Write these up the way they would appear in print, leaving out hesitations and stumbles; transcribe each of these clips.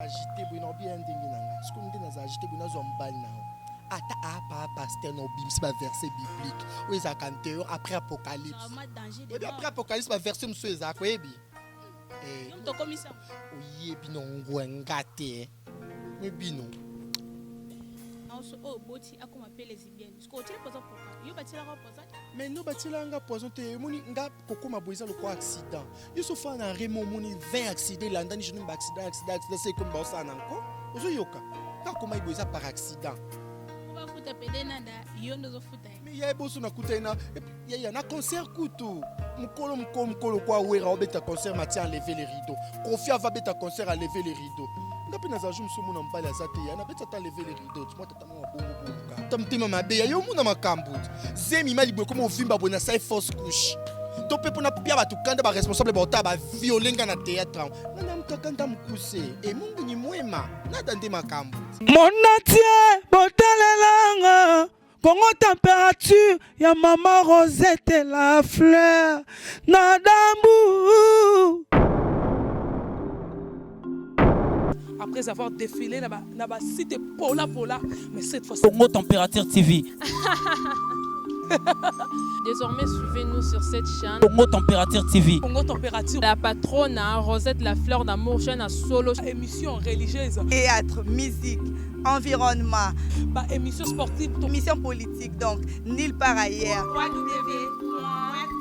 Agite boye na obiya ndenge na nga sikoyo nde naza agite boye nazwa mobali na yo ata apa pasteur na obimisi ba verset biblique oyo ezalaka anterieur après apocalypse oyebi après apocalypse ba verset mosusu ezalaka oyebi eh, oyebi no ngwenga te eh. me bino oyo oboti akoma mpe lesbienne sikoyo otieli poison pourquoi yo batielaka poison te mais no batielaka nga poison te omoni nga kokoma boye eza lokola accident yo so fana na remo omoni 20 accident elandani genou ba accident accident accident se ekomi baosala na nko ozoyoka nga akomaki boye eza par accident bafuta pede nada yo nde ozofuta ye mais ya eboso nakutani na yaya na concert kutu mokolo mokolo mokolo kwa wera obeta concert matia enlever les rideaux kofi ava beta concert enlever les rideaux nga mpe nazala jour mosusu omona mobali aza te ya nabeti ata enlever les rideaux mwa tata mwa bongo bongo ta motema mabe ya yo omona makambo zemi ma liboye koma ovimba boye nasali fausse couche to mpe mpona pia bato kanda baresponsable baotala baviole nga na théâtre yango nga na moto akanda mokuse e mungu ni mwema nada nde makambo Monatie botalelanga Congo température ya mama Rosette la fleur na dambu. Après avoir défilé na ba, na ba site pola pola, mais cette fois Congo Température TV. Désormais, suivez-nous sur cette chaîne. Congo Température TV. Congo Température. La patronne, hein, Rosette La Fleur d'amour, chaîne à solo. Émission religieuse. Théâtre, musique, environnement. Ba émission sportive. Émission politique, donc nulle part ailleurs.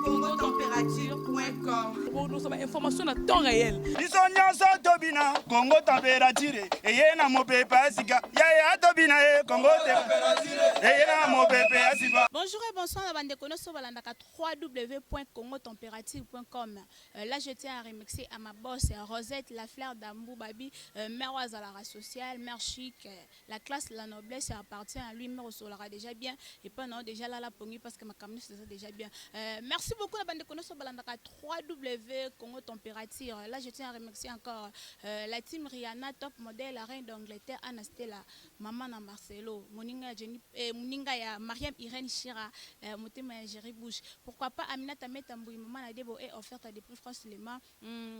www.congotemperature.com Nous avons information à temps réel. Biso nyonso tobina Congo température eye na mopepe ya sika yaya tobina ye Congo eye na mopepe ya sika. Bonjour et bonsoir na bandeko nyonso balandaka www.congotemperature.com. Euh, là je tiens à remercier à ma boss Rosette la fleur d'Ambou Babi, euh, mère azalaka sociale, mère chic, euh, la classe la noblesse appartient à lui, mère osolaka déjà bien et pas non déjà là la pongi parce que makambo nyonso eza déjà bien. Merci beaucoup na bandeko nyonso balandaka www.congotemperature. Là je tiens à remercier encore la team Rihanna top modèle, la reine d'Angleterre Anna Stella, maman na Marcelo, moninga ya Jenny, moninga ya Mariam Irène Shira, motema ya Jerry Bush. Pourquoi pas Aminata Meta Mbuyi, maman na Debo et offerte à depuis France Lema,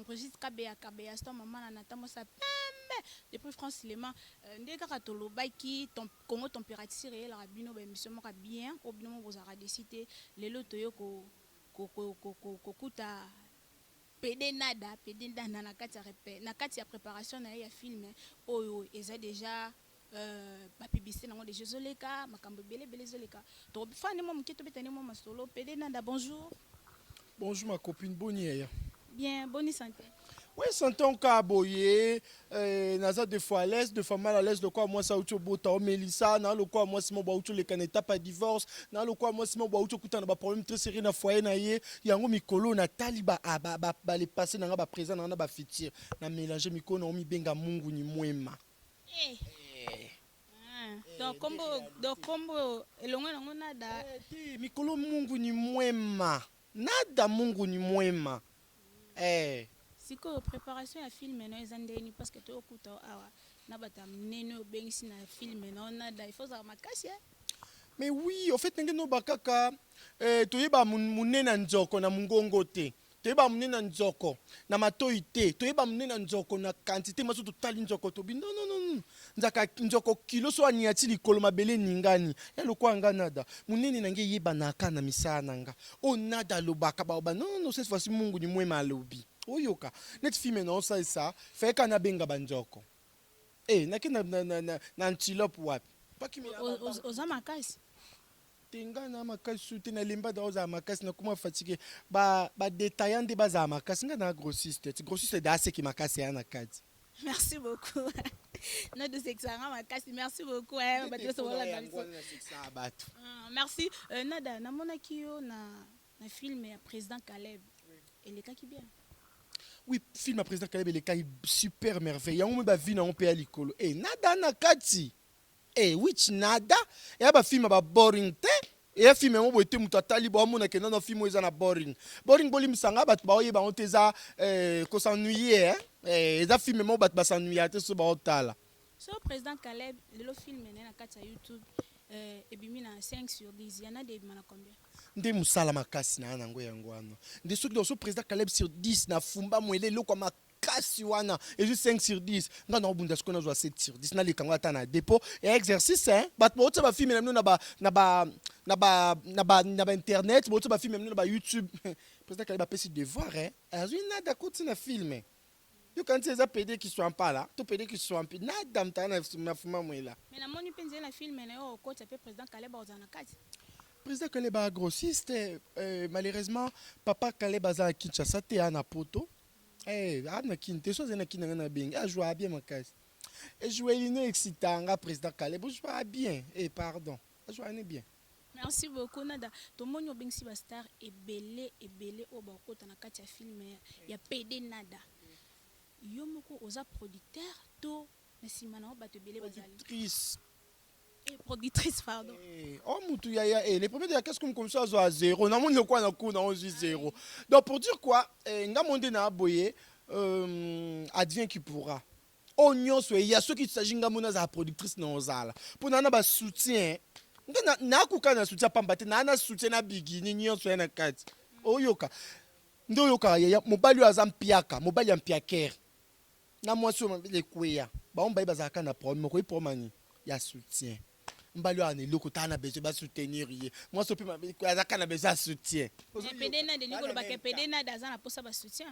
Brigitte Kabeya Kabeya Ston, maman na Nathan Mosa Pembe depuis France Lema. Nde kaka tolobaki Congo température eyelaka bino ba émission moko bien oyo bino moko bozalaka desi te. Lelo toye ko kokuta Pede Nada, Pede Nada na kati ya na kati ya préparation na ye ya film oyo eza déjà ba publicité nango déjà ezoleka, makambo ebele ebele ezoleka. Tokofanda nde mwa moke tobeta nde mwa masolo. Pede Nada, bonjour. Bonjour ma copine, boni yaya? Bien, boni santé? Oui, santé onka boye, naza deux fois à l'aise, deux fois mal à l'aise, lokola mwasi auti obota omelisa, na lokola mwasi moko auti oleka na étape ya divorce, na lokola mwasi moko auti okutana na ba problème très sérieux na foyer na ye, yango mikolo natali ba, ah, ba, ba, ba le passé na nga, ba présent na nga na ba futur, na mélanger mikolo na omibenga Mungu ni mwema. Eh. Ah, donc kombo, donc kombo elongo nango nada. Eh, te, mikolo Mungu ni mwema. Nada Mungu ni mwema. Eh. Sikoyo préparation ya film no eza ndeni parce que toyokuta awa na bato ya minene oyo obengisi na film no nada, il faut ozala makasi eh? Mais oui, en fait ndenge noba kaka toyeba monene na nzoko na mongongo te, toyeba monene na nzoko na matoi te, toyeba monene na nzoko na quantité maso totali nzoko tobi non non non non nzaka nzoko kilo so aniati likolo mabele eningani ya lokola nga nada monene na nge eyebanaka na misala na nga oyo nada alobaka baoba non non non cette fois-ci Mungu ni mwema alobi oyoka neti film na osalisa fayeka nabenga banzoko nake na, na, na, na, na antilope wapi Pakimela Oza makasi te nga na makasi su te nalemba da ozala makasi nakoma fatigué ba ba détaillant nde bazala makasi nga na grossiste ti grossiste da aseki makasi ya na kati. Merci beaucoup. Nado sekisaka makasi, merci beaucoup eh, bato nyonso bolanda biso. Bato. Ah, merci. Nada, namonaki yo na na film ya président Caleb. Elekaki bien. Oui, film ya président Caleb elekaki super merveille. Yango me ba vie nango mpe ya likolo. Nada na kati. Which nada eya ba film ya ba boring te. Eya film yango boye te moto atali bo amona ke nono film oyo eza na boring. Boring bolimbisa nga bato baoyeba yango te eza ko s'ennuyer eh. Eza film moko bato ba s'ennuyer te so baotala. So président Caleb lelo film na ye na kati ya YouTube ebimi na 5 sur 10 ya nada ebima na combien? Nde mosala makasi na ya nango yango wana. Nde soki so président Caleb sur 10 na fumba mwele eloko ya makasi. makasi wana ezwi 5 sur 10, nga naobunda sikoyo nazwa 7 sur 10, naleka ngo ata na dépôt ya exercice, hein. Bato baotia bafilme na bino na ba na ba na ba na ba na ba internet, baotia bafilme na bino na ba YouTube. Président Kali bapesi devoir, hein, azwi nada akoti na filme. Yoka nti eza pede kiswampala to pede kiswampi nada mtana na fuma mwela. Mais namoni mpe nzela na filme na yo okota mpe président Kaleb ozala na kati. Président Kaleb a grossiste, malheureusement papa Kaleb aza na Kinshasa te, a na poto, a na Kini te. So azali na Kini na ngai na bengi ajoua bien makasi, ejoue lino excitanga. Président Kaleb ojoua bien, pardon, ajoua ne bien. Merci beaucoup Nada. Tomoni obengisi bastar ebele ebele oyo bakota na kati ya filme ya PD Nada. Yo moko oza producteur to na nsima na yo bato ebele bazali? Productrice. Productrice, pardon. Oh mutu ya ya, les premiers de la classe comme ça azwa zéro, namoni lokwa na kuna ozwi zéro. Donc pour dire quoi, nga mo nde na boye, advient qui pourra. Oyo nyonso eya, soki s'agit nga mo nazala productrice na ozala mpo naa na basoutien, nga nakoka na soutien pamba te, naa na soutien na bigini nyonso ya na kati. Oyoka nde oyokaka yaya, mobali oyo aza mpiaka, mobali ya mpiakere na mwasi oyo mabele ekweya, bango baye bazalaka na problème moko, ye problème ani ya soutien. Mobali oyo ana eloko taa na besoin basoutenir ye, mwasi oyo mpe mabele ekweya azalaka na besoin ya soutien. PD Nada elingi kolobaka PD Nada aza na mposa basoutien.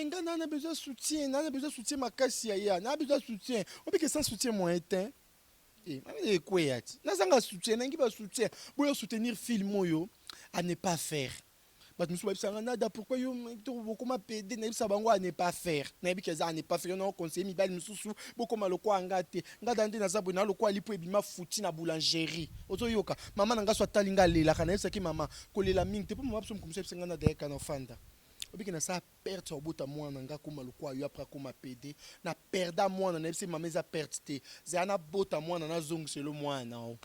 Nga naa na besoin soutien, naa na besoin soutien makasi ya ya, naa besoin soutien. Obike sans soutien moyen te. Mabele ekweya ti nazanga soutien, nangi basoutien boyo soutenir film oyo à ne pas faire. Bato mosusu bayebisanga: "Nada, pourquoi yo bokoma PD?" Nayebisa bango: "À ne pas faire." Nayebi ke eza à ne pas faire. Yo na conseiller mibali mosusu bokoma lokwa nga te. Nga da nde naza boye na lokwa lipo ebima futi na boulangerie. Ozoyoka mama na nga so atali nga alelaka. Nayebisaki mama kolela mingi te mpo mama biso mokomisi ayebisa nga na dayeka na ofanda obiki nasala perte ya obota mwana nga akoma lokwa yo, après akoma PD na perda mwana. Nayebisi mama eza perte te, zala nabota mwana nazongiselo mwana o.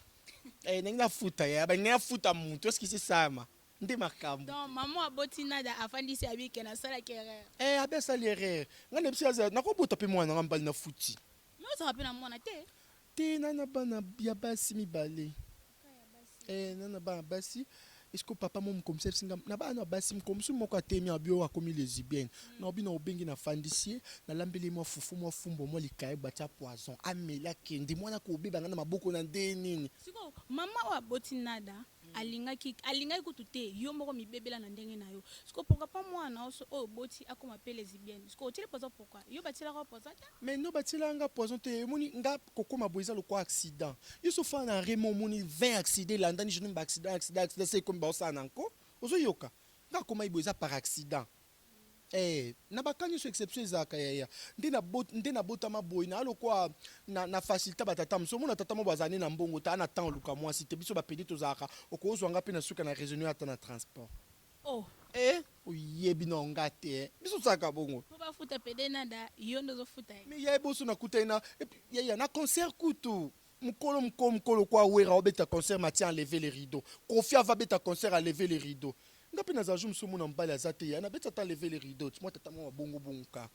Ndenge nafuta ya balingi nafuta mutu eske esesama nde makambo. Donc mama aboti Nada afandisi abike nasalaki erreur. Abe asali erreur, ngai nayebisi aza nakobota mpe mwana nanga mobali na futi. Mais ozala mpe na mwana te? Te, na bana ya basi mibale. Na bana basi eske papa mo mokomisi ayebisi nga na bana basi mokomisi moko atemi abi oyo akomi lesbienne na obi na obengi nafandisi ye, nalambeli ye mwa fufu, mwa fumbo, mwa likaye batia poison, ameli akende mwana kobeba nga na maboko na nde nini. Sikoyo mama oyo aboti Nada alingaki kutu te yo moko mibebela na ndenge na yo. Sikoyo pourquoi pas mwana oyo oboti akoma mpe lesbienne? Sikoyo otieli poison, pourquoi yo batielaka poison te? Mais no, batielaka nga poison te. Omoni nga kokóma boye eza lokwa accident. Yo so fana na remo, omoni 20 accident elandani genou, baaccident, accident, accident, se ekomi baosala na nko. Ozoyoka nga akomai boye eza par accident. Na baka nyonso exception ezalaka yaya. Nde nabotama boye na lokwa na facilité. Batata mosusu omona tata mo bazala nde na mbongo taa na temps oluka mwasi te. Biso bapedi tozalaka okozwa nga mpe na suka na raisonner ata na transport. Oh. Oyebi na nga te, biso tosalaka bongo. Mpo bafuta pede Nada, yo nde ozofuta ye. Mais yaya boso nakutani na yaya na concert kutu mokolo mokolo mokolo kwa Wera obeta concert, matia enlever les rideaux, Kofi ava beta concert, enlever les rideaux. Nga mpe nazala jour mosusu omona mobali aza te ya nabeti ata enlever les rideaux ti mwa tata mwa mabongobongo kaka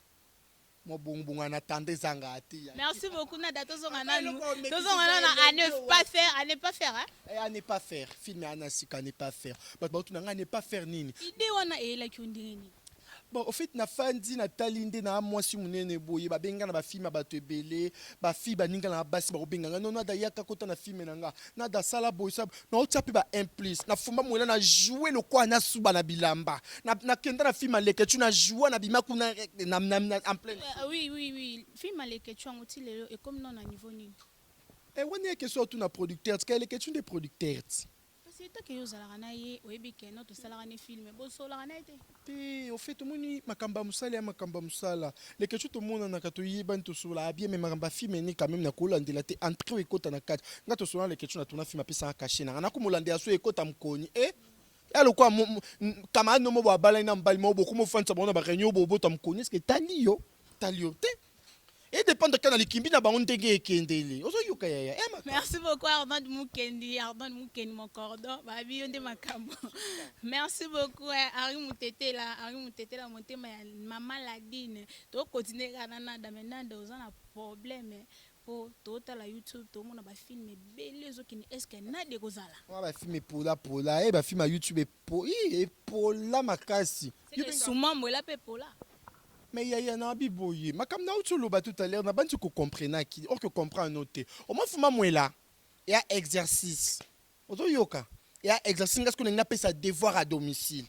mwa bongobongo en attendant ezanga te ya. Merci beaucoup Nada. Tozonga nanu, tozonga nanu à ne pas faire, à ne pas faire, hein? À ne pas faire, film ya na sika, à ne pas faire. Bato bautuna nga à ne pas faire nini? Idée wana eyelaki yo ndenge nini? Bon, au fait nafandi natali nde na mwasi monene boye babenga na bafilme ya bato ebele, bafille baninga na basi bakobenga nga: "Non, Nada, yaka kota na filme na nga. Nada, sala boye, sala." Naotia mpe ba implice nafumba moela na joue lokwa nasuba na bilamba. Nakenda na filme Aleketu na joue na bima kuna en pleine. Oui, film Aleketu yango ti lelo ekomi no na niveau nini? Wana ye question otuna producteur, tika Eleketu nde producteur ti. Kasi etake yo ozalaka na ye, oyebi ke no tosalaka ne filme, bosolaka na ye te? Te, au fait omoni makambo ya mosala ya makambo ya mosala Leketu tomonanaka, toyebani, tosolaka bien, mais makambo ya filme ni quand même nakolandela te. Entrée oyo ekota na kati nga tosolana Leketu na tona filme apesaka cachet nanga nakomolandela so ekota mokoni ya lokwa camarade no mo bo abalani na mobali moko bokoma ofandisa bango na baréunion bobota mokoni. Est-ce etali yo? Tali yo te, edépendre kaka na likimbi na bango ndenge ekendeli. Ozoyoka yaya? Merci beaucoup Arnold Mukendi, Arnold Mukendi, mon cordon babi yo nde makambo. Merci beaucoup Ari Mutetela, Ari Mutetela, motema ya mama Ladine. Tokontinue kaka na Nada. Mais Nada, oza na problème mpo totala YouTube, tomona bafilme ebele ezokende. Est ce que Nada ekozala? Wana bafilme epolapola, bafilme ya YouTube epola makasi. Sumambo ela mpe epola. Mais yaya na bi boye makambo nauti oloba tout à l'heure, nabandi kocomprenaki or que comprendre no te. Omoi fuma mwela ya exercice, ozoyoka ya exercice. Nga sikoyo nalingi napesa devoir à domicile.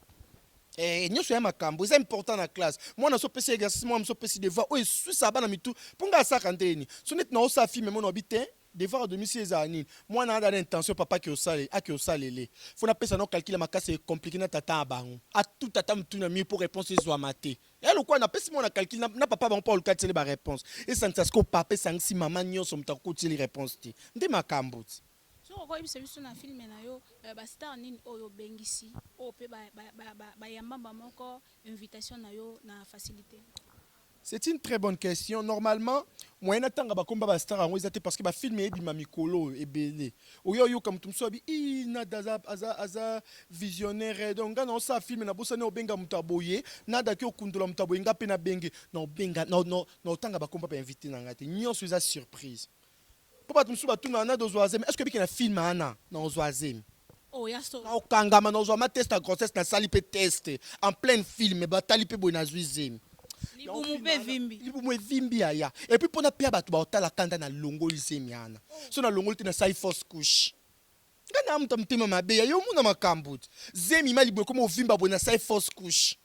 Nyonso ya makambo eza important na classe. Mwana so opesi exercice, mwana moso opesi devoir oyo eswisa bana mitu. Mpo nga asaka ndeni so neti naosala film, mona obi te devoir à domicile ezala nini. Mwana aza na intention, papa ake osalele, fo napesa no calcul ya makasi, ecompliqué na tata ya bango, atuta ata mutu na mie mpo réponse ezwama te. Ya lokola napesi mwana calcul na papa bango mpo aluka tiele baréponse, esangisa sikoyo papa, esangisi mama, nyonso moto akotieli réponse te. Nde makambo ti. Soki okoyebisa biso na film na yo, bastar nini oyo obengisi, oyo mpe bayambamba moko invitation na yo na facilité? C'est une très bonne question. Normalement, moyen natanga bakomba bastar yango eza te, parce que bafilm ebima mikolo oyo ebele. Oyo oyoka moto mosusu abi i Nada aza visionnaire. Donc nga naosala film, nabosani obenga moto aboye, Nadaki okundola moto aboye. Nga mpe nabenge naobenga naotanga bakomba bainvité na ngai te. Nyonso eza surprise, mpo bato mosusu batuna: "Nada, ozwa zemi?" Est ce que ebiki na film wana naozwa zemi? Oh, ya so. Naokangama, nazwa ma test ya grossesse, nasali mpe test en pleine film, batali mpe boye, nazwi zemi. Libumu mpe evimbi. Libumu evimbi yaya. Et puis mpona pia bato baotala kanda, nalongoli zemi wana. So nalongoli te, nasali fausse couche. Nga na moto ya motema mabe ya yo, omona makambo te. Zemi ma libumu ekoma ovimba boye, nasali fausse couche.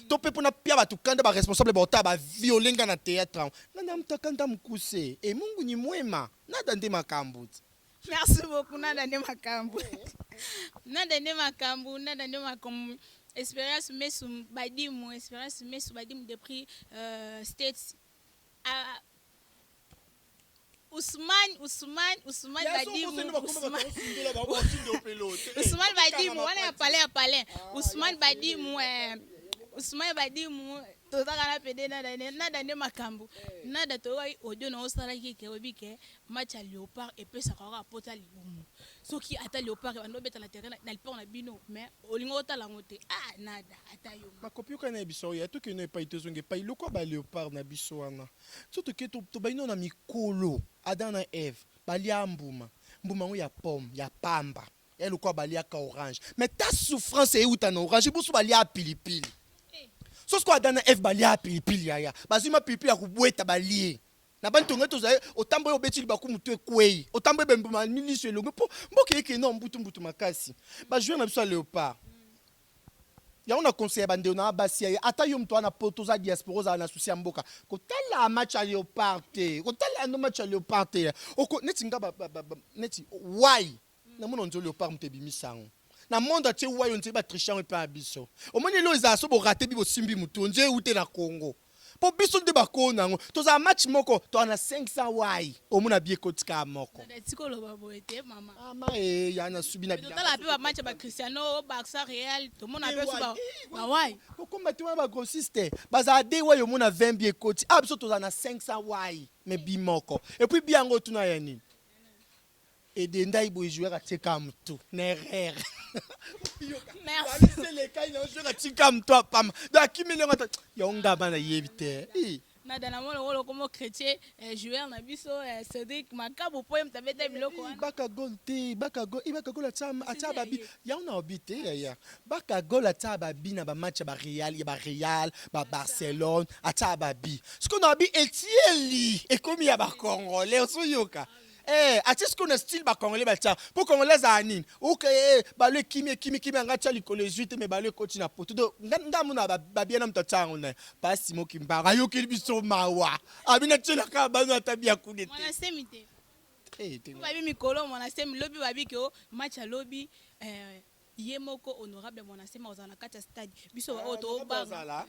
To mpe mpona pia bato kanda, baresponsable baotala, baviole nga na théâtre yango. Nga na moto akanda mokuse e, Mungu ni mwema. Nada nde makambo te. Merci beaucoup. Nada nde makambo, Nada nde makambo, Nada nde makambo. Expérience Mesu Badimu, Expérience Mesu Badimu depuis States. Ah, Ousmane, Ousmane, Ousmane Badimu, Ousmane, Ousmane Badimu wana ya palais, ya palais. Ousmane Badimu, Ousmane Badimu, tozaka na pede. Nada, Nada nde makambo. Nada, toyokaki audio na osalaki ke oyebi ke match ya Léopard epesaka kaka pota libumu. Soki ata Léopard ebanda obeta na terrain na lipango na bino, mais olingi otala yango te. Ah Nada, ata yo. Makopi oyo na biso oyo tokende epai, tozonga epai lokwa baleopard na biso wana. So toke, tobai na mikolo Adam na Eve balia mbuma, mbuma yango ya pomme ya pamba ya lokwa baliaka orange, mais ta souffrance euta na orange. Boso balia pilipili. So sikoyo Adam na Eve balia pilipili yaya, bazwi ma pilipili ya kobweta, balie na bantongo tozali. Otamboyi, obeti libaku, motu ekwei, otamboyi bembuma miliso elongo, mpo mboka ekende mbutu mbutu makasi. Bajoueur na biso ya Léopard yango, na conseil ya bandeko na basi ya ata yo moto wana po toza diaspora, ozala na souci ya mboka, kotala match ya Léopard te, kotala no match ya Léopard te. Oko neti nga neti wai namona onzo Léopard moto ebimisa yango na monde atie wai, onzie batriche yango epai ya biso. Omoni elo ezala so borate bi bosimbi motu, onzie eute na Congo, mpo biso nde bakona yango. Tozala match moko, toza na 500 wai, omona bi ekotika moko. Tika oloba boye te, mama. Ama e ya na subi na. Totala mpe bamatch ya baCristiano, Barça, Real, tomona mpe so bawai. Kokoma te wana, bagrossiste bazala de wai, omona 20 bi ekoti. Ah, biso tozala na 500 wai, mais bi moko. Et puis bi yango tuna ya nini edendai boye, joueur atieka motu na erreur. Merci. Elekai na joueur atika motu apama, donc akimeli yango ata yango ngaba nayebi te. Nada, na mona okolo komo chrétien, joueur na biso, Cédric Makabu, po ye moto abeta biloko wana. Baka gol te, baka gol, baka gol atia babi yango na obi te yaya. Baka gol atia babi na bamatch ya bareal, ya bareal, babarcelone, atia babi. Sikoyo na babi etieli ekomi ya bacongolais, ozoyoka? Atie sikoyo na style bacongolais batia, mpo congolais azala nini? Oke, balo ekimi, ekimi, ekimi, yanga atia likolo, ezwi te, me balo ekoti na poto. Donc nga mona babia na moto atia yango na pasi moki mbanga, ayokeli biso mawa, abi natielaka bano ata bia kuna te. Mwana semi te. Babi mikolo mwana semi lobi, babi ke o match alobi, ye moko honorable mwana semi akozala na kati ya stade. Biso oyo tobanga.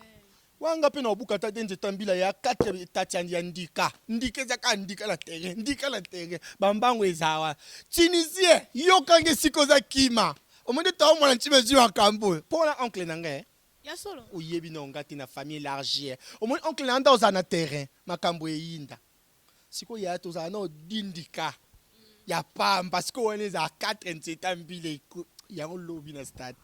Wanga mpe na obuka ata te nzeta mbila ya 4 tati ya ndika ndika, eza kaka ndika na terrain, ndika na terrain, bambango eza wana. Tunisien, yokange esika oza, kima. Omoni taomona ntima ezwi makambo oyo mpo wana oncle na ngai. Ya solo. Oyebi na nga te na famille élargie. Omoni oncle na nga nda ozala na terrain, makambo eyinda. Sikoyo yaya, tozala na odindika ya pamba. Sikoyo wana ezala 4 nzeta mbila yango lobi na stade,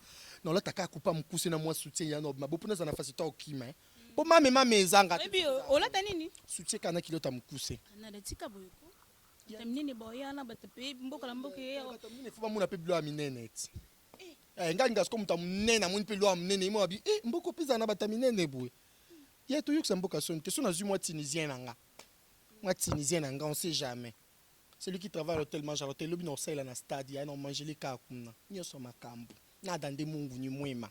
naolata kaka kupa mokuse na mwa soutien ya na mabo, mpona ezala na facilité okima, mpo mame mame ezanga. Oyebi olata nini? Soutien kaka na kilota mokuse. Nada, tika boye ko. Bato minene boya na bato mpe mboka na mboka eya. Bato minene fo bamona mpe bilo ya minene ti. Ngai nga sikoyo moto ya monene amoni mpe lo ya monene, ye mo abi mboka mpe ezala na bato ya minene boye. Ye toyokisa mboka soni te. So nazwi mwa Tunisien na nga, mwa Tunisien na nga, on sait jamais. Celui qui travaille à l'hôtel mange à l'hôtel. Lobi na osalela na stade ya na omangele kaka kuna. Nyonso makambo nada nde Mungu ni mwema.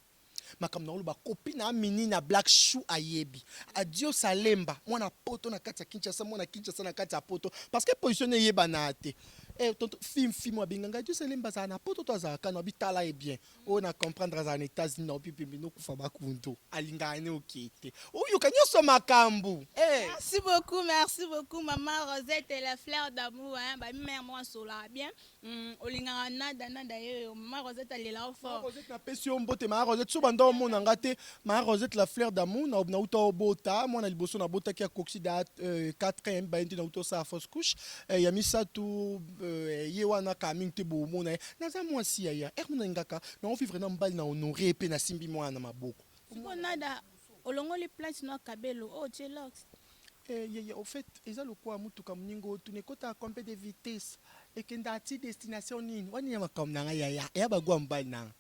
Makambo na oloba, kopi na amini na Black Shoe ayebi. Adios Alemba, mwana poto na kati ya Kinshasa, mwana Kinshasa na kati ya poto, parce que position eyebana te. Eh, tonto film film abenganga Adios Alemba, azala na poto to azalaka na bitala ye bien. Oyo na comprendre, azala na États-Unis na opi pembe nokufa bakundu alingaka ne okee te, oyoka nyonso makambo eh. Merci beaucoup, merci beaucoup, maman Rosette, la fleur d'amour, hein. Ba mère moi sola bien. Olingaka nada nada yo, maman Rosette alela fort. Rosette, napesi yo mbote, maa Rosette. So banda omona nga te, maa Rosette la fleur d'amour, na nauta obota mwana liboso, nabotaki akokisi da 4 ans, baye nte nauta osala fausse couche ya misato. Ye wana kaka mingi te, bomona ye naza mwasi yaya ere mona ngaka naovivre na mobali na honore mpe nasimbi mwana na maboko. Siko nada olongoli plainte no kabelo oyo tie lox. Eh, au fait eza lokola mutuka, moninga otuna ekotaka combien de vitesse, ekendaka ti destination nini. Wani ya makambo na ngai yaya, eya bagwa mobali nanga.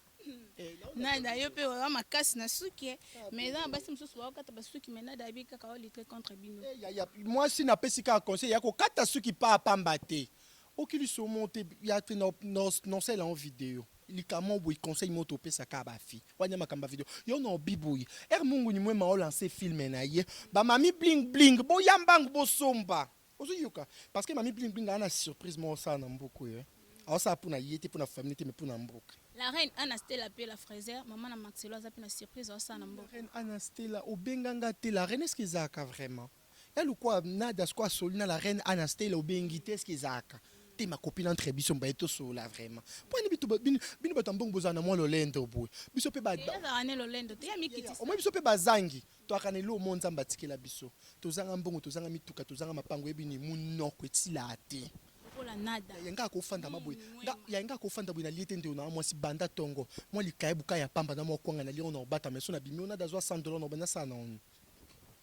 Nada yo mpe oza makasi na suki, mais eza na basi mosusu baokata basuki, mais nada ayebi kaka olutter contre bino. Yaya, mwasi napesi kaka conseil ya kokata suki pa apamba te, okili somo te ya te nosala yango video likambo boye. Conseil moko topesaka bafi wana, makambo ya video yo na obi boye, ere Mungu ni mwema olance film na ye, bamami bling bling boya mbangu bosomba, ozoyoka, parce que mami bling bling aa na surprise moko osala na mboka oyo, aosala mpona ye te, mpona famille te, mais mpona mboka. La reine Anna Stella mpe la fraiseur, mama na Marcelo, aza mpe na surprise aosala na mboka. Reine Anna Stella, obenganga te la reine, est-ce ezalaka vraiment ya lokwa nada siko asoli na la reine Anna Stella, obengi te, est-ce ezalaka te? Makopine entre biso mbaye tosola vraiment mpo ani bino bato ya mbongo bozala na mwa lolendo boye, biso mpe ezalaka ne lolendo te, ya mikitisa. Omoi biso mpe bazangi, toyaka na elo mo Nzambe atikela biso, tozanga mbongo, tozanga mituka, tozanga mapango, yebi ni munoko etilaka te. Lokola nada. Yanga akofanda maboye, yanga akofanda boye, nalie te ndeko na mwasi banda ntongo, mwa likayebuka ya pamba na mwa kwanga nalie na obata meso na bimi. Onada azwa 100 $ na obanda sala na onu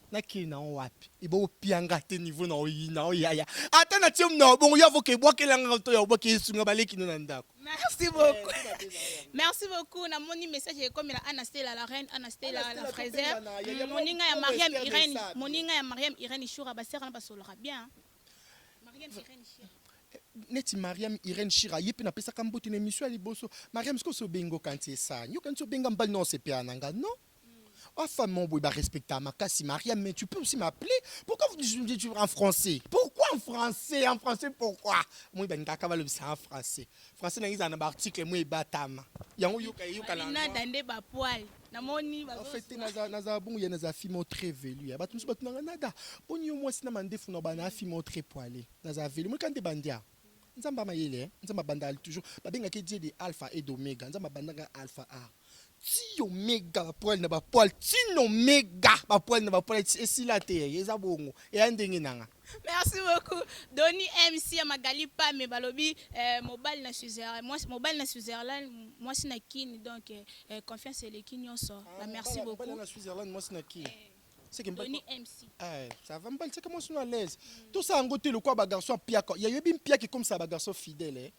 nakei na wapi, ebopianga te niveau na oyina oyaya ata na tie na bongo yo avoka ebwakelanga to ya obwaki esunga baleki no na ndako. Merci beaucoup, merci beaucoup. Namoni message ekomela Anna Stella, la reine Anna Stella la fraiseur, moninga ya Mariam Irene, moninga ya Mariam Irene Shura, basera na basolaka bien, Mariam Irene Shira. Neti Mariam Irene Shira, ye mpe napesaka mbote na émission ya liboso. Mariam, soki osi obengi, okanisi esani, okanisi obenga mobali na osepela na nga non femme mon boy barespecta makasi Mariam, mais tu peux aussi m'appeler. Pourquoi vous dites en français? Pourquoi en français? En français pourquoi? Moi balingaka balobisa en français. Français nangi ezala na baarticle mo ebatama yango, yoka yoka. Nada nde bapoil namoni. En fait nazala bongo ya nazala fille mo très velu ya bato mosusu, bato nanga nada boni yo mwasi na mandefu na bana fille mo très poilé, nazala velu moka nde bandia. Nzambe amayele, Nzambe abandaka toujours, babengaki Dieu de alpha et d'omega. Nzambe abandaka alpha a ti omega, bapoil na bapoil tina omega, bapoil na bapoil esila te, eza bongo eya ndenge nanga. Merci beaucoup Doni MC ya Magali Pame. Balobi mobali na Switzerland, mobali na Switzerland, mwasi na Kini, donc confiance eleki nyonso. Ah, merci beaucoup. Mobali na Switzerland, mwasi na Kini. Doni MC. Eh, ça va, mobali seke mwasi no à l'aise, tosala yango te lokwa bagarçon apiaka ya yoyebi mpiaka ekomisa bagarçon fidèle, eh.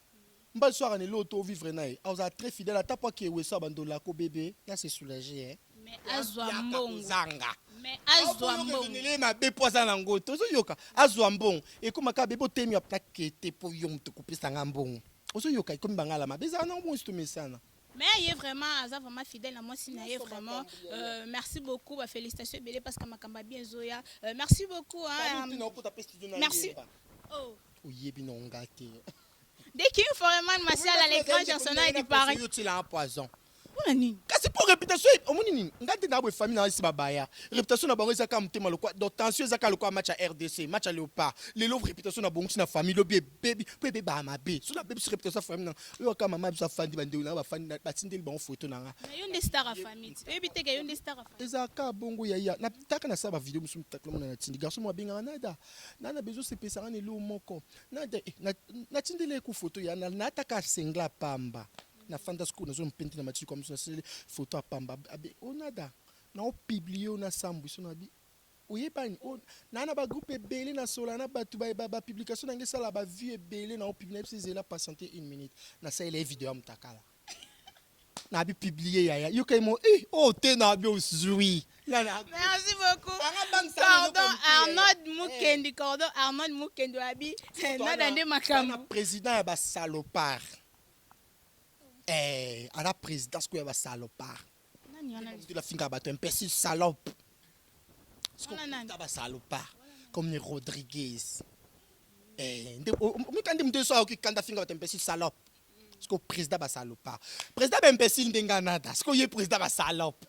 Mobali so aka na eloko to vivre na ye, azala très fidèle ata po akewe so abandolako bebe na se soulager, eh. Mais azwa mbongo. Zanga. Mais azwa mbongo. Ye mabe mpo aza nango te, ozoyoka, azwa mbongo ekóma kaka bebe otemi aplake te mpo yo moto kopesanga mbongo, ozoyoka, ekomi bangala mabe ezala nango bongo tomesana. Mais ye vraiment aza vraiment fidèle na mwasi na ye vraiment. Merci beaucoup, ba félicitations ebele parce que makambo ya bien ezoya. Merci beaucoup, hein. Merci. Oh. Oyebi na nga te. The King Foreman Martial à l'écran national du Paris. Yotila poison. Mpona nini? Kasi mpo réputation omoni nini, nga te na boye famille na esi babaya réputation na bango eza kaka motema lokwa, donc tension eza kaka lokwa match ya RDC, match ya Léopard lelo, réputation na bongisi na famille lobi ebebi mpo ebebaka mabe. So nabebisi réputation ya famille na oyo kaka mama biso afandi, bandeko na nga bafandi, batindeli bango foto na nga. Mais yo nde star ya famille ti oyebi te ke yo nde star ya famille. Ezalaka bongo yaya, nataka nasala bavideo mosusu mona natindi garçon mo abengaka nada nana bezosepesanga na eloko moko nada, natindeli ye ku foto ya nataka sengla pamba, nafanda sikoyo nazo mpente na matiki kwa mosu, nasaleli foto ya pamba abe onada naopublie oyo nasambwisa na bi oyebani naa na bagroupe ebele, nasola na bato, bapublication nange esala bavue ebele, naopublie na biso, ezela patiente une minute, nasalela ye video ya motakala. Na bi publier yaya. Yoka mo eh oh te na bi ozui. Merci beaucoup. Cordon Arnold Mukendi, cordon Arnold Mukendi abi. Nada nde makambo. Président ya ba salopard. Eh, ala président sikoyo ya ba salopard. Nani wana? La finga bato imbécile salope. Wana nani? Ba salopard comme ni Rodriguez. Eh, nde omikandi mutu so ayoki kanda finga bato imbécile salope. Sikoyo président ba salopard. Président ba imbécile ndenge anada. Sikoyo ye président ba salope.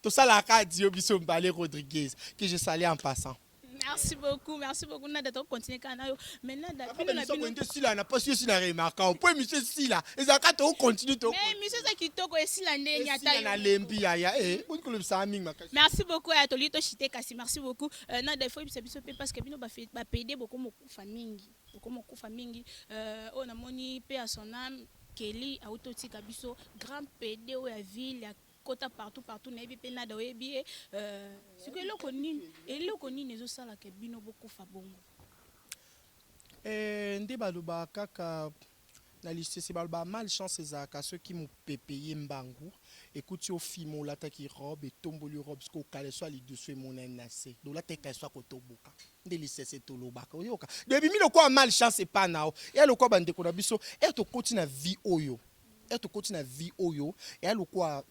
Tosalaka dio biso mbale Rodriguez que je salue en passant. Merci beaucoup, merci beaucoup. Nada, to continuer kana yo. Mais Nada, bino na bino. Nde sila na pasi yo na remarque. Po émission sila. Ezaka to continue to. Mais monsieur za kitoko esila ndenge ata yo. Na lembi yaya eh boni kolobisa mingi makasi. Merci beaucoup ya toli to chite kasi merci beaucoup. Euh, Nada, il faut bisa biso pe parce que bino ba ba PD beaucoup mokufa mingi. Beaucoup mokufa mingi. Euh, oh na moni pe à son âme Kelly auto tika biso grand PD oyo ya ville ya kota partout partout nayebi mpe nada oyebi ye euh, sikoyo eloko nini eloko nini ezosalaka bino bokufa bongo? Eh, nde balobaka kaka na lisese, balobaka malchance ezalaka soki mopepe ye mbangu ekuti ofima olataki robe etomboli robe soki okaleso ya lidusu emonani na se do olataki kaleso ya kotoboka nde lisese tolobaka oyoka do ebimi lokola malchance epa na yo eya lokola bandeko na biso ere tokoti na vie oyo ere tokoti na vie oyo eya lokola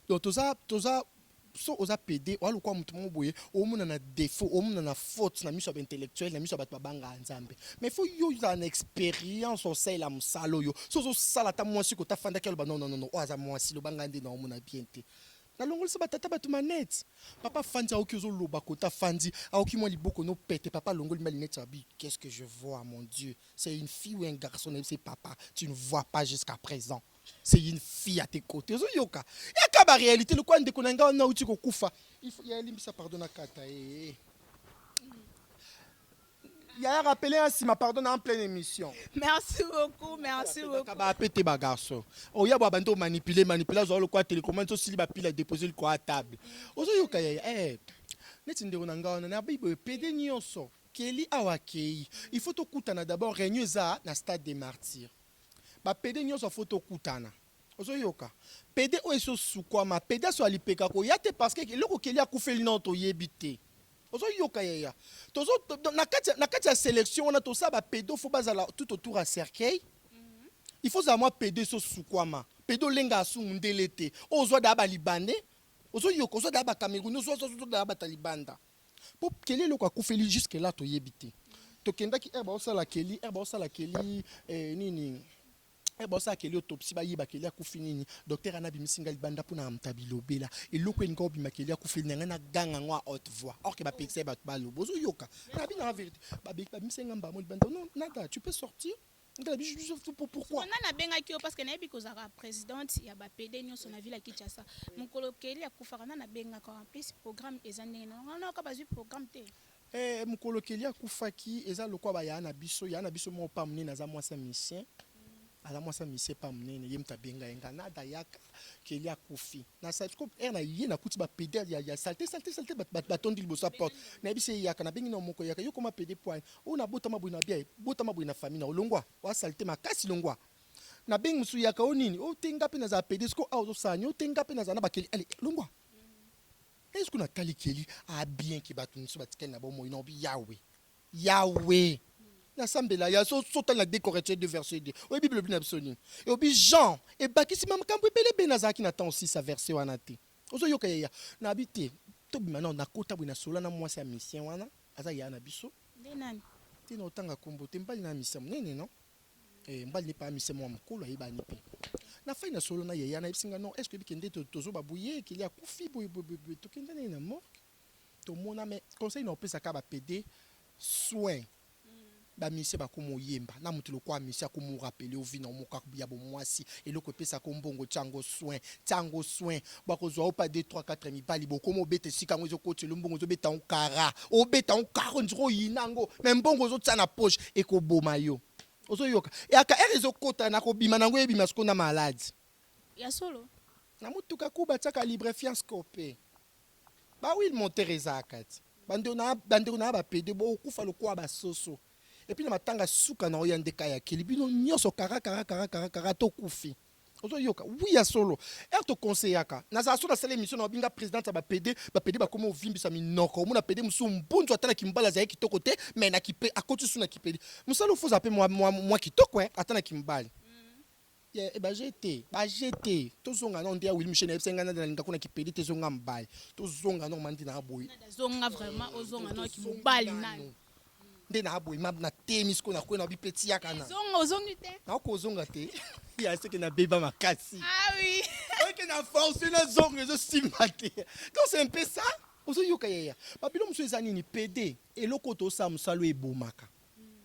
donc toza toza so oza pede oya lokola moto moko boye omona na défaut omona na faute na miso ya baintellectuel na miso ya bato babangaka Nzambe, mais faut yo ozala na expérience osalela mosala oyo so ozosala ata mwasi kota afandaki aloba non non non oyo aza mwasi lobanga nde na omona bien te. Nalongolisa batata bato manete papa afandi aoki ozoloba kota afandi aoki mwa liboko no pete papa alongoli ma linete abi qu'est-ce que je vois, mon Dieu, c'est une fille ou un garçon? Nayebi se papa, tu ne vois pas jusqu'à présent, c'est une fille à tes côtés. Ozoyoka yaka baréalité lokola ndeko na ngai wana auti kokufa. Il faut ya limbisa pardon na kata eh. Yaya rappelé un nsima pardon na en pleine émission. Merci beaucoup, merci beaucoup. Bape te bagarçon oya bwa bandi omanipule manipule azwa lokwa télécommande osili bapile adépose likwa ya table ozoyoka yaya eh, neti ndeko na ngai wana na biboye pede nyonso keli awa akei il faut tokutana d'abord réunion eza na stade des Martyrs bapede nyonso faut tokutana ozoyoka pede oyo esi osukwama pede aso alipeka koya te parce que eloko keli akufeli nano toyebi te ozoyoka yaya tozo na kati ya sélection wana tosala bapedo faut bazala tout autour ya cercueil. Il faut ozala mwa pede esi osukwama pede olenga asungu ndele te oyo ozwa daa balibanais ozoyoka ozwa daa bacameroun ozwa daa bata libanda mpo keli eloko akufeli jusque là toyebi te. Tokendaki ere baosala keli ere baosala keli eh, nini ere baosala keli autopsie bayeba keli akufi nini. Docteur ana abimisi ngai libanda mpona moto abilobela eloko elinga obima keli akufeli na ngai naganga yango à haute voix or ke bapekisa ye bato baloba ozoyoka nabi nanga vérité babimisi ngai mbamo libanda. Non nada, tu peux sortir. Ngai nabi pourquoi? Nani abengaki yo? Parce que nayebi kozalaka présidente ya bapede nyonso na ville ya Kinshasa. Mokolo keli akufaka nani abengaka? En plus programme eza ndenge na nayoka bazwi programme te. Eh, mokolo keli akufaki eza lokwa baya na biso ya na biso moko pa monene aza mwasi ya musicien aza mwasi ya musicien pa monene ye moto abenga ye nga nada yaka keli akufi na ere na ye nakuti bapede ya saleté saleté saleté batondi liboso ya porte nayebisi ye yaka nabengi na moko yaka yo koma pede poine oyo nabotama boye na bia botama boye na famille na olongwa oa saleté makasi longwa nabengi mosusu yaka o nini o te nga mpe nazala pede siko awa ozosala nini o te nga mpe nazala na bakeli ale longwa est-ce que natali keli a bien ke bato mosusu batikali na bomoi na obi yawe yawe nasambela ya so sotali na 2 Corinthiens 2 verset 2 oyebi bilobi na biso nini eobi Jean ebakisi makambo ebele ebele nazalaki na temps 6 verset wana te ozoyoka yaya nabi te tobima nao nakota boye nasola na mwasi ya musicien wana aza yaya na biso. Nde nani? Te na otanga kombo te mbali na musicien monene non eh, mbali ne pa musicien mwa mokolo ayebani mpe nafai na solo na yaya nayebisi nga non est ce que ebike nde tozoba boye ekeli akufi boye boye boye boye tokenda nini na morgue tomona. Mais conseil na opesaka bapede soin bamisie bakoma oyemba na moto lokola misie akoma orapele ovi na omoka ya bomwasi eloko epesaka mbongo tiango soin tiango soin bakozwa o pa 2 3 4 mibali bokoma obeta esika yango ezokotela mbongo ozobeta yango kara obeta yango kara ondira oyina yango mais mbongo ozotia na poche ekoboma yo ozoyoka eyaka ere ezokota na kobima nango ebima sikoyo na maladi. Ya solo. Na motuka ku batiaka lubrifiant scope bahuile moteur ezalaka ti bandeko na bapede bokokufa lokola basoso et puis na matanga suka na oya ndeka ya keli bino nyonso kara kara kara kara kara tokufi. Ozoyoka? Oui, ya solo. Heure to conseillaka, nazala so nasala émission na babinga présidente ya ba PD, ba PD bakoma ovimbisa minoko. Omona PD mosusu mbunzu ata na kimbala azali kitoko te, mais na kipe akoti su na kipedi. Mosala ofoza mpe mwa, mwa, mwa kitoko, eh, ata na kimbali. Yeah, eh, baje te, baje te. Tozonga nao nde ya Willy Michel nayebisa ngai nada nalinga kuna kipedi te, zonga mobali. Tozonga nao mandi na boye. Zonga vraiment, ozonga nao kimobali nani. Nde na boye ma na temi siko na kwena bi petit yaka na. Zonga ozongi te. Na ko zonga te. Ya seke na beba makasi. Ah oui. Ok na force na zonga ezo simba te. Donc c'est un peu ça. Ozo yoka yaya. Babilo musu eza nini PD eloko to sa musalo ebomaka.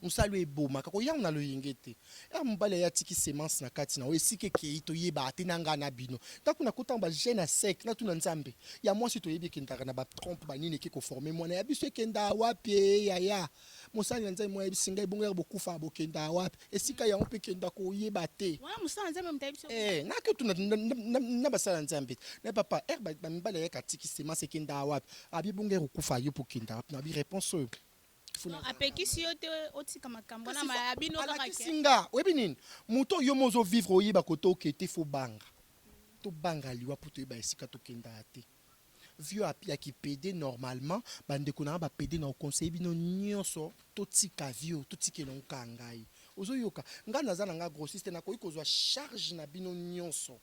Mosali oyo ebomaka koyanga na loyenge te. Heure mobali aye atiki semence na kati na yo esika ekeyi toyebaka te na nga na bino. Nga kuna kotanga ba jeune ya sec natuna Nzambe ya mwasi toyebi ekendaka na ba trompe ba nini eke ko former mwana ya biso ekendaka wapi ee yaya. Mosali na Nzambe moko ayebisi ngai bongo heure bokufaka bokendaka wapi esika yango pe ekendaka koyeba te. Wana mosali na Nzambe moto ayebisi yo bongo? Ee nake tuna na basali ya Nzambe na papa heure ba mibali ayaka atiki semence ekendaka wapi abi bongo heure okufaka yo pe okendaka wapi nabi reponse oyo. Apekisi yo te otika makambo wana ma ya bino kaka ke. Alakisi nga oyebi nini moto oyo yo mo ozo vivre oyeba kote oke te faut banga tobanga liwa po toyeba esika tokendaka te vieux ya ki pede normalement ba ndeko na nga ba pede nako conseiller bino nioso totika vieux totikela yango kaka ngai ozo yoka nga naza na nga grossiste nakoki kozua charge na bino nioso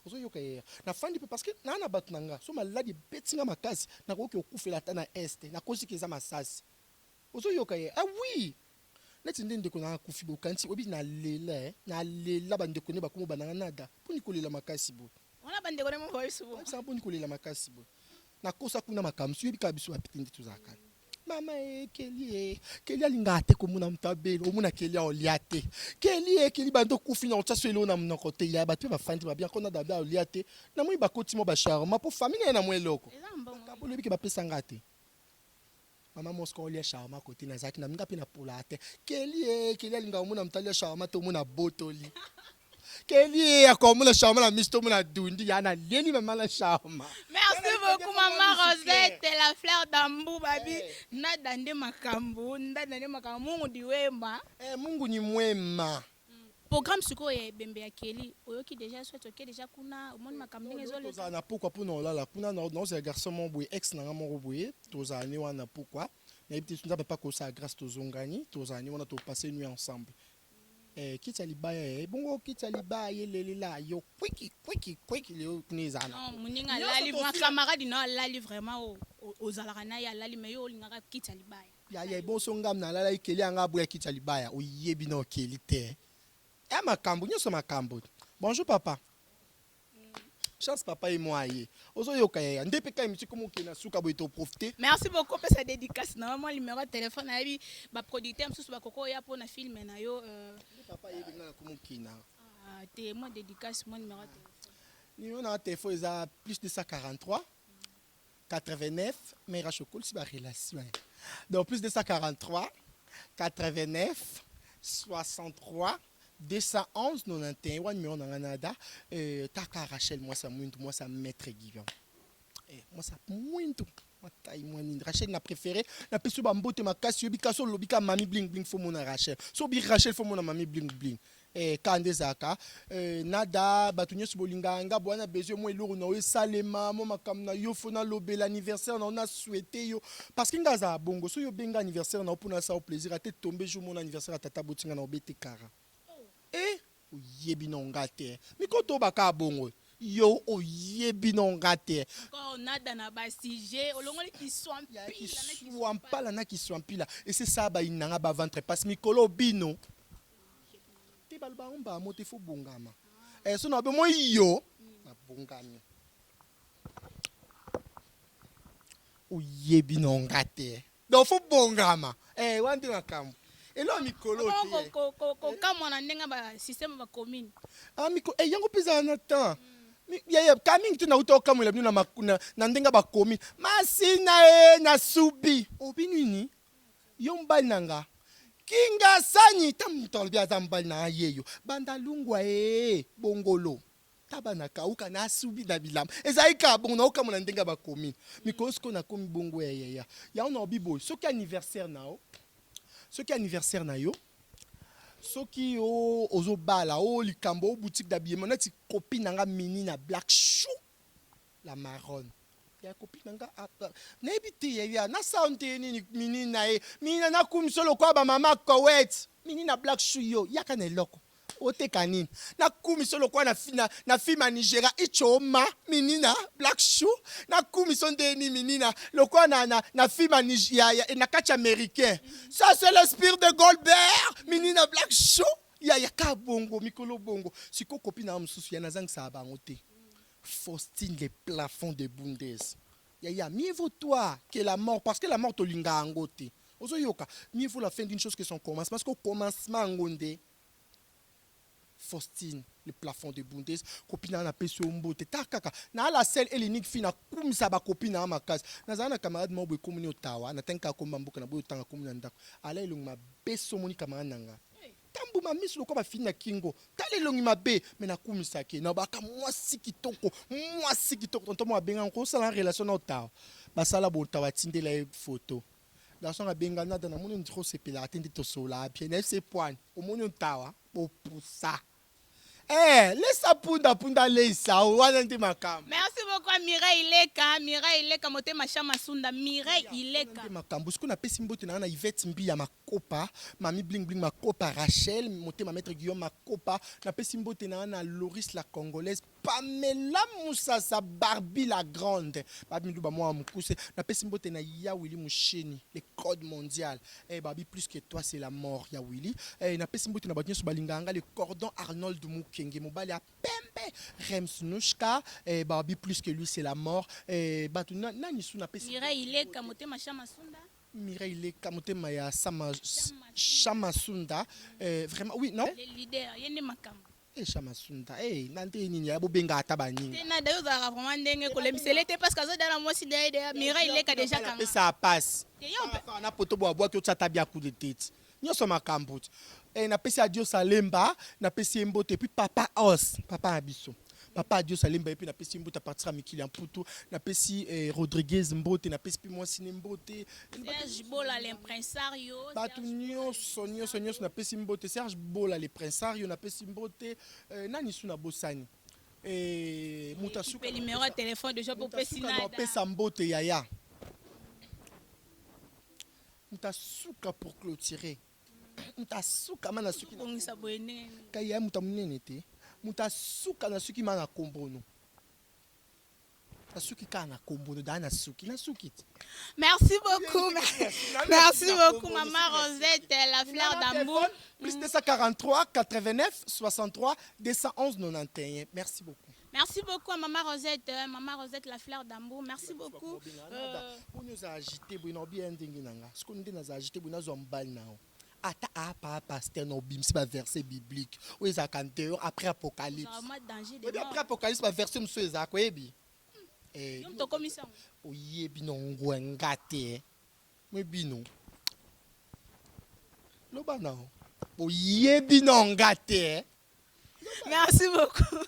Ozo yoka yaya na fandi pe parce que naa na batu na nga so maladi ebeti nga makasi nakoki kokufela ata na est nakosi ke eza masasi ozo yoka yaya ah oui neti nde ndeko na nga akufi boye okanisi oyebi na lela eh na lela ba ndeko nde bakomi obanda nga nada boni kolela makasi boye. Wana ba ndeko nde moko bayebisi bongo. Bayebisa nga boni kolela makasi boye nakosa kuna makambo si oyebi kaka biso ba petit nde tozalaka. Mama ee Kelly ee Kelly alingaka te komona moto abela omona Kelly aolia te Kelly ee Kelly banda okufi na otya so eloko na monoko te ya bato mpe bafandi babi akona dabi aolia te namoni bakoti mwa bacharma mpo famille na ye na mwa eloko bakaboli oyebi ke bapesa nga te mama Mosco olia charma kote nazalaki na nga mpe napolaka te Kelly ee Kelly alingaka komona moto alia charma te omona abotoli Kelly ye akomona charma na miso tomona dundi ya na leli mama na charma. Merci beaucoup maman Rosette la fleur d'Ambu babi eh. Nada nde makambo nada nde makambo Mungu di wema. Eh Mungu ni mwema. Programme sikoyo ya ebembe ya Kelly oyoki dejà soit oke dejà kuna omoni makambo ndenge ezoleka. Tozala na pokwa mpo na olala kuna naozela garçon moko boye ex na nga moko boye tozala ne wana pokwa nayebi te nzambe mpe akosala grâce tozongani tozala ne wana topasse nuit ensemble Eh kiti ya libaya eh bongo kiti ya libaya ye lelela yo kwiki kwiki kwiki leo kuna ezala na Non muninga alali ma camarade na alali vraiment ozalaka na ye alali mais yo olingaka kiti ya libaya. Yaya ebonso ngam na lalaki Kelly anga aboya kiti ya libaya oyebi nao Kelly te eh makambu nionso makambu bonjour papa. Chance papa ye mwa ye ozo yoka yaya nde pe ka emission ekomi okende na suka boye to profiter. Merci beaucoup pesa dedicace na yo mwa numero ya telephone nayebi ba producteur mosusu bakoki oya po na film na yo. Nde papa ayebi nga nakomi okina. Ah te mwa dedicace mwa numero ya telephone. Numero na nga telephone eza plus 243 89 mère H okolisi ba relation hein. Donc plus 243 89 63 211 91 wana numéro na nga nada euh, taka Rachel mwasi ya mwindu mwasi ya maître Guillaume eh, mwasi ya mwindu matai mwa nini Rachel na préféré napesi yo bambote makasi oyebi kasi olobi ka mami bling bling fo mona Rachel so obi Rachel fo mona mami bling bling Eh kaka nde ezalaka eh, nada bato nyonso bolingaka nga boa na besoin mwa eloko na yo esalema mwa makambo na yo fo nalobela anniversaire na yo na souhaite yo parce que nga azala bongo soki obenga anniversaire na yo mpo nasala yo plaisir ate tombe jour mona anniversaire ya tata aboti nga na obete kara eh oyebi na nga te mikolo tobaka bongo yo oyebi na nga te Encore nada na ba sujet olongoli kiswampila na kiswampala na kiswampila esesa bayina nga ba ventre passe mikolo bino Te baloba yango mbala moko te faut bongama eh so na be moi yo na bongami oyebi na nga te donc faut bongama eh wana nde makambo elo mikolo te kokamwa na ndenge ba système ba commune ah mikolo eh yango mpe ezala na temps yaya ka mingi te nauta okamwela bino na ndenge bakomi masina e na subi obi nini Yo mobali na nga kingasani ta mutu alobi aza mobali na nga yeyo banda lungwa ee bongolo taba na kauka na subi na bilamba ezali kaka bongo naokamwa na ndenge ya ba commune mikolo sikoyo nakomi bongo ya yaya yango naobi boye soki anniversaire na yo soki anniversaire na yo. Soki yo ozobala o likambo o boutique d'habillement neti copine na nga mini na black chou la maronne ya copine na nga ah, nayebi te yaya nasala nte nini mini na ye mini na nakumisa lokola bamama Kowet. Mini na black chou, yo yaka na eloko oteka nini, nakumisa lokola na film ya Nigeria Ichoma. Mini na black chou, nakumisa nde nini mini na lokola na film ya na kati américain, ça c'est l'esprit de Goldberg. Mini na black chou ya ka bongo mikolo bongo. Sikoyo copine na mosusu ya nazangisaka bango te, Faustine le plafond de Bundes. Yaya, mieux vaut toi que la mort, parce que la mort tolinga yango te. Ozoyoka, mieux vaut la fin d'une chose que son commencement, parce qu'au commencement yango nde. Faustine le plafond de Bundes, copine na napesi yo mbote. Ta kaka na la seule et l'unique fille nakumisa bacopine na makasi. Nazala na camarade moko boye, komoni Otawa, natangi kaka komba mboka na boye, otanga komi na ndako ala elongi mabe. So omoni camarade na nga tambuma miso lokola bafini na kingo, tala elongi mabe, me nakumisaki na baka mwasi kitoko, mwasi kitoko. Tonton mo abenga kosala relation na Otawa, basala botawa, atindela ye photo. Garçon abenga nada, namoni ndiro osepelaka te nde tosolaka bien na fc poine. Omoni Otawa bopusa, eh, lesa punda punda leisa wana nde makambo. Merci beaucoup à Mireille Ileka, Mireille Ileka, motema Chama Sunda, Mireille Ileka. Nde makambo. Sikoyo napesi mbote na nga na Ivete Mbi ya Makopa, mami bling bling Makopa, Rachel motema, maître Guillaume Makopa. Napesi mbote na nga na Loris la congolaise, Pamela Musasa, Barbie la grande, babi milu bamwa mokuse. Napesi mbote na ya Willy Musheni, le code mondial, eh, babi plus que toi c'est la mort ya Willy. Eh, napesi mbote na bato nyonso balingaka nga, le cordon Arnold Mukenge, mobali ya pembe, Rems Nushka, eh, babi plus que lui c'est la mort. Eh, bato nani su napesi? Mireille Ileka, motema Chama Sunda. Mireille Leka, motema ya Sama Chama Sunda, eh, vraiment oui, non. Le leader, yende makambo. Eh, Chama Sunda, eh, na nde nini ya bobenga ata baninga. Te na dayo ozalaka vraiment ndenge kolembisele te, parce que azodala mwasi na ye deya Mireille Ileka déjà kanga. Apesa pasi. Te yo mpe. Na poto bo abwaki otya ata bia coup de tête nyonso makambo ti. Eh, napesi Adios Alemba, napesi ye mbote. Et puis papa Os, papa na biso, papa Adios Alemba, ye mpe napesi ye mbote à partir ya mikili ya Mputu. Napesi, eh, Rodriguez mbote, napesi mpe mwasi ne mbote. Serge Bola l'impresario. Bato nyonso nyonso nyonso napesi mbote. Serge Bola le prinsario, napesi mbote. Eh, nani su nabosani? Eh, moto asuka. Mpe numéro ya téléphone déjà po opesi na nada. Opesa mbote yaya, moto asuka pour clôturer, moto asuka ma na suki. Bongisa boye ndenge nini? Kai ya moto ya monene te, moto asuka na suki ma na kombono, nasuki kaka na kombono daa, na suki te. Merci beaucoup, merci beaucoup maman Rosette la fleur d'amour. Plus 243 89 63 211 91. Merci beaucoup. Merci beaucoup à maman Rosette, maman Rosette la fleur d'amour, merci beaucoup. Mponi oza agité boye na obiya ndenge na nga, sikoyo nde naza agité boye, nazwa mobali na yo ata apa pasteur na obimisi baverset biblique oyo ezalaka dehors après Apocalypse. Vraiment danger de Oyebi, mort. après Apocalypse baverset mosusu ezalaka, oyebi. Eh, Yo moto okomisa yango. Oyebi na ngwenga te mo bino loba na oyebi na nga te. Merci beaucoup.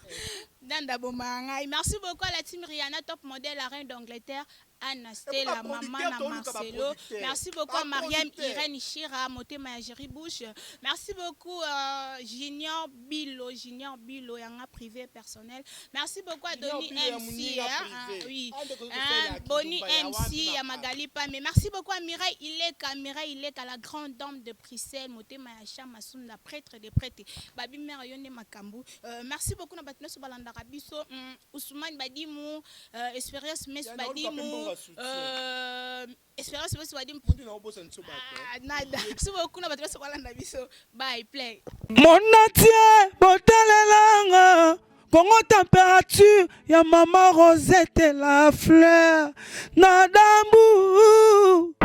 Nanda Bomanga. Merci beaucoup à la team Rihanna, top modèle, la reine d'Angleterre, Anna Stella, maman na Marcelo. Merci beaucoup à Mariam Irène Shira, Motema Jerry Bush. Merci beaucoup Junior Bilo, Junior Bilo, Yanga privé personnel. Merci beaucoup à Donny MC, hein, ah, oui. Hein, Bonnie MC, à Magali Pame. Merci beaucoup à Mireille Ileka, Mireille Ileka, la grande dame de Bruxelles, Motema Chama Sunda, prêtre des prêtres. Babi Mère Yone Makambu. Merci beaucoup na bato nyonso balandaka biso, Ousmane Badimu, Espérance Mes Badimu, Espérance Mes Badimu. Ah, nada. Merci beaucoup na bato nyonso balanda biso. Bye, play. Monatie botalelanga Kongo température ya mama Rosette la fleur na dambu.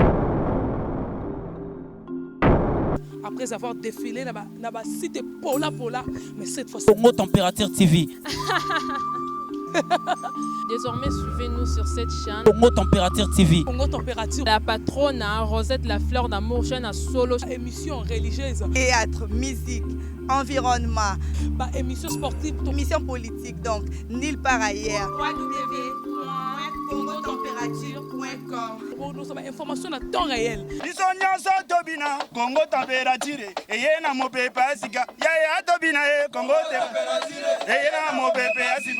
Après avoir défilé na ba site pola pola, mais cette fois Congo Température TV. Désormais, suivez-nous sur cette chaîne. Congo Température TV. Congo Température. La patronne, hein, Rosette la fleur d'amour, chaîne à solo. Émission religieuse. Théâtre, musique, environnement, ba émission sportive, émission politique, donc nulle part ailleurs. www.congotempérature.com. Nous avons information à temps réel. Biso nyonso tobina Kongo température eye na mopepe ya sika. Yaya tobina e Kongo eye na mopepe ya sika.